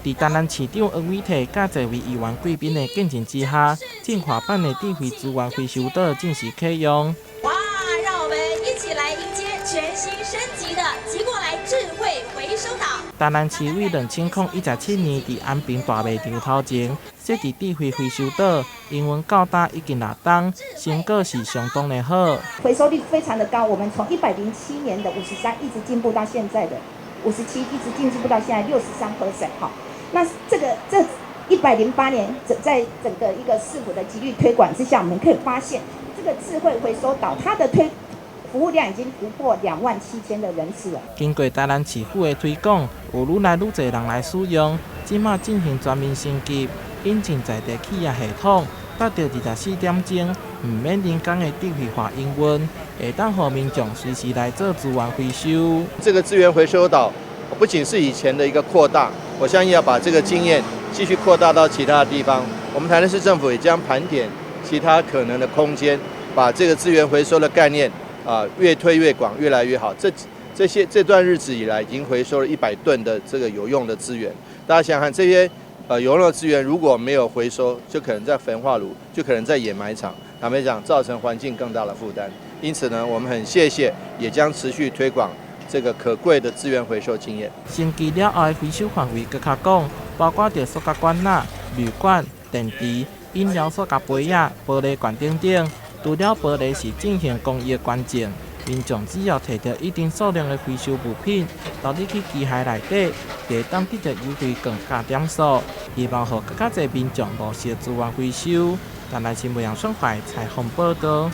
佇台南市長黃偉哲佮濟位議員貴賓的見證之下，進化版的智慧資源回收島正式啟用。哇！讓我們一起來迎接全新升級的擠過來智慧回收島。台南市於2017年佇安平大賣場頭前設置智慧回收島，營運到今已經六冬，成果是相當的好。回收率非常的高，我們從107年的53一直進步到現在的57，一直進步到現在63%。哈，那這個這108年整在整個一個市府的極力推廣之下，我們可以發現，這個智慧回收島它的推服務量已經突破27000的人次了。經過台南市府的推廣，有愈來愈濟人來使用，這馬進行全面升級，引進在地企業系統，達到24點鐘毋免人工的智慧化營運，會當予民眾隨時來做資源回收。這個資源回收島不僅是以前的一個擴大，我相信要把這個經驗繼續擴大到其他的地方。我們台南市政府也將盤點其他可能的空間，把這個資源回收的概念啊，越推越廣，越來越好。這段日子以來，已經回收了100噸的這個有用的資源。大家想想看，這些有用的資源如果沒有回收，就可能在焚化爐，就可能在掩埋場，坦白講，造成環境更大的負擔。因此呢，我們很謝謝，也將持續推廣這個可貴的資源回收經驗。升級了後的回收範圍閣較廣，包括著塑膠管仔、鋁管、電池、飲料塑膠杯仔、玻璃罐等等。除了玻璃是進行公益捐贈，民眾只要提著一定數量的回收物品，投入去機械內底，就會當得著優惠券佮點數，希望予閣較濟民眾落實資源回收。台南新聞楊順懷採訪報導。